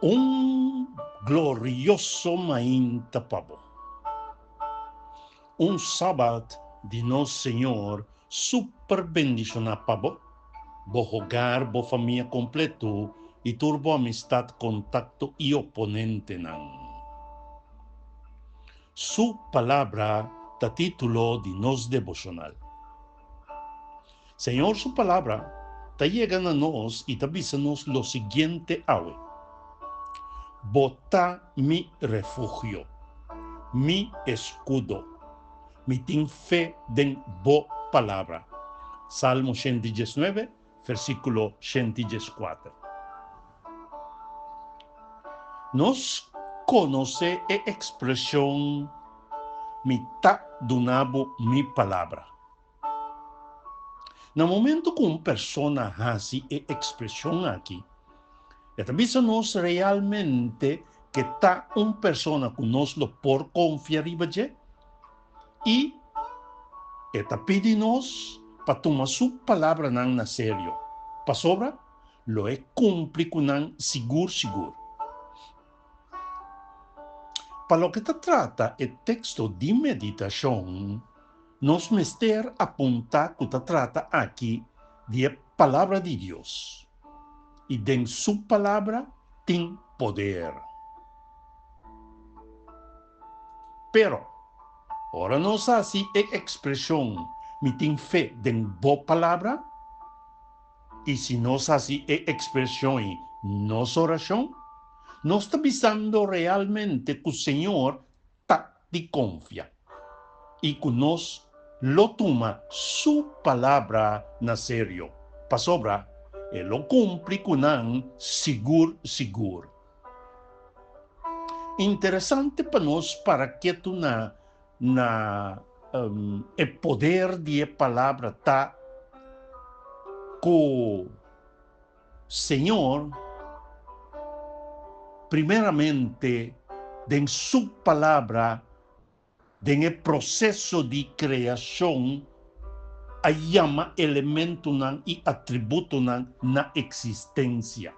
Un glorioso mainta pa bo. Un Sabat di nos Señor super bendiciona pa bo, bo hogar, bo famia completo y tur bo amistad, contacto y oponentenan. Su Palabra ta titulo di nos devocional. Señor su Palabra ta yega na nos y ta bisa nos lo siguiente awe, Bo ta mi refugio, mi escudo. Mi tin fe den bo Palabra. Salmo 119, versículo 114. Nos conoce e expresion Mi ta duna bo mi palabra. Na momento ku un persona hasi e ekspreshon aki, e ta bisa nos realmente ke ta un persona ku nos lo por konfia riba dje i e ta pidi nos pa tuma su palabranan na serio, pasobra lo e kumpli ku nan sigur sigur. Pa loke ta trata e teksto di meditashon, nos mester apuntá ku ta trata aki di e Palabra di Dios, i den su Palabra tin poder. Pero, ora nos hasi e ekspreshon mi tin fe den bo Palabra, i si nos hasi e ekspreshon ei nos orashon, nos ta bisando realmente ku Señor ta di konfia i ku nos lo tuma su palabra na serio, pasobra e lo kumpli ku nan sigur sigur. Interesante pa nos para ketu na na e poder di e palabra ta ku Señor, primeramente den Su Palabra, den e proceso di creacion, a yama elementonan y atributonan na existencia.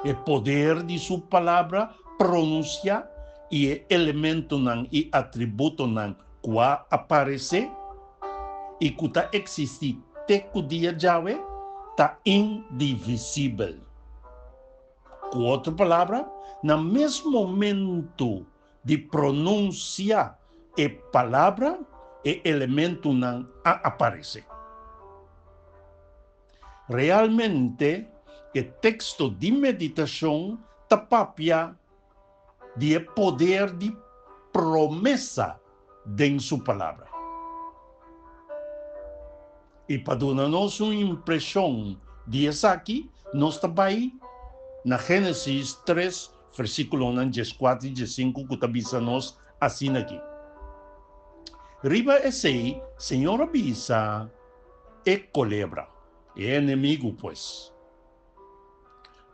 E poder di Su Palabra pronuncia y e elementonan y atributonan cu a aparece y cu ta existi te cu dia djawe ta indivisibel. Cu otro palabra, na mes momento di pronuncia e palabra, e elementonan a aparece. Realmente e teksto di meditashon ta papia di e poder di promesa den su Palabra. I pa duna nos un impreshon di esaki, nos ta bai na Génesis tres, versíkulonan dieskuater i diesinku ku ta bisa nos asin'aki, Riba esei Señor a bisa e kolebra, e enemigu pues.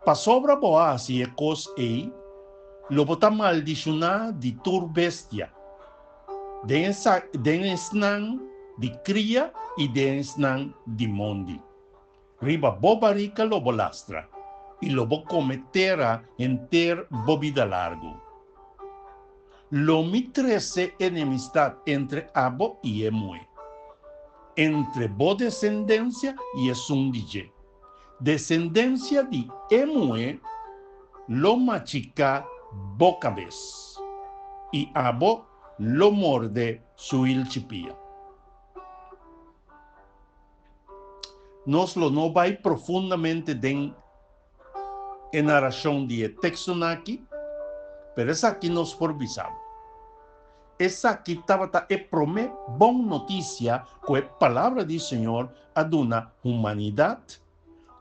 Pasobra bo a hasi e kos ei, lo bo ta maldishoná di tur bestia, den den esnan di kria i den esnan di mondi. Riba bo barika lo bo lastra, i lo bo kome tera henter bo bida largu. Lo mi trese enemistat entre abo i e muhé, entre bo desendensia i esun di dje. Desendensia di e muhé lo machiká bo kabes, i abo lo morde su hilchipia. Nos lo no bai profundamente den e narashon di e tekstonan aki, pero esaki nos por bisa bo. Esaki tabata e promé bon notisia ku e Palabra di Señor a duna humanidat,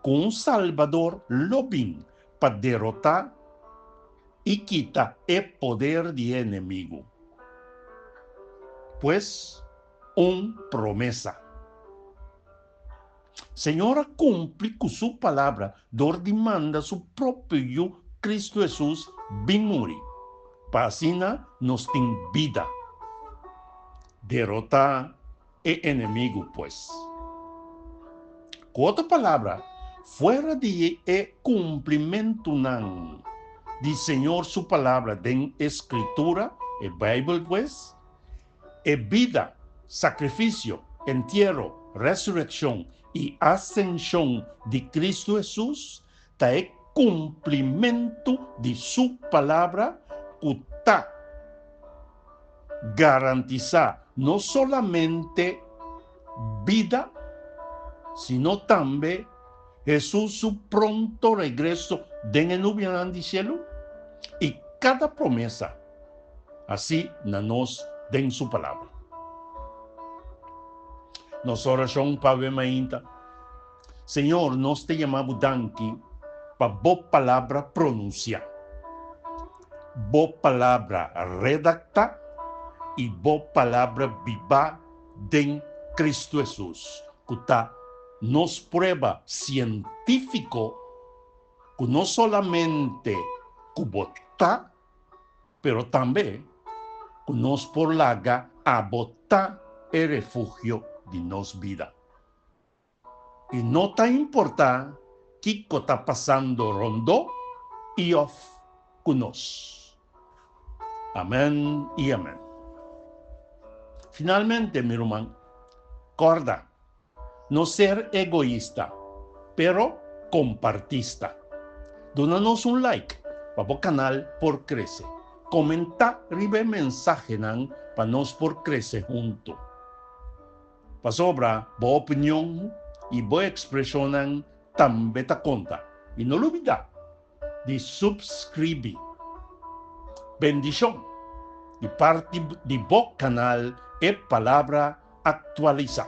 ku un Salbador lo bin pa derotá i kita e poder di e enemigu. Pues, un promesa. Señor a cumpli cu su palabra dor di manda su propio Yu Cristo Hesus bin muri, pa asina nos tin bida. Derota e enemigu pues. Cu otro palabra, Fuera di e kumplimentunan di Señor su Palabra den e Skritura, e Beibel pues, e bida, sakrifisio, entiero, resurekshon i asenshon di Kristu Hesus ta e kumplimentu di su Palabra ku ta garantisá no solamente bida, sino tambe Hesus su pronto regreso den e nubianan di shelu i kada promesa hasí na nos den su Palabra. Nos orashon pa awe mainta, Señor, nos ta yama bo danki pa bo Palabra pronunsiá, bo Palabra redaktá i bo Palabra bibá den Kristu Hesus, ku ta nos prueba sientífiko ku no solamente ku bo ta, pero tambe ku nos por laga abo ta e refugio di nos bida. I no ta importá kiko ta pasando rondó i òf ku nos. Amèn i amèn. Finalmente, mi ruman, kòrda, no ser egoista, pero kompartista. Duna nos un like pa bo kanal por krese. Komentá riba e mensahenan pa nos por krese huntu. Pasobra bo opinion i bo ekspreshonnan tambe ta konta. I no lubidá di subscribi. Bendishon di parti di bo kanal E Palabra Aktualisá.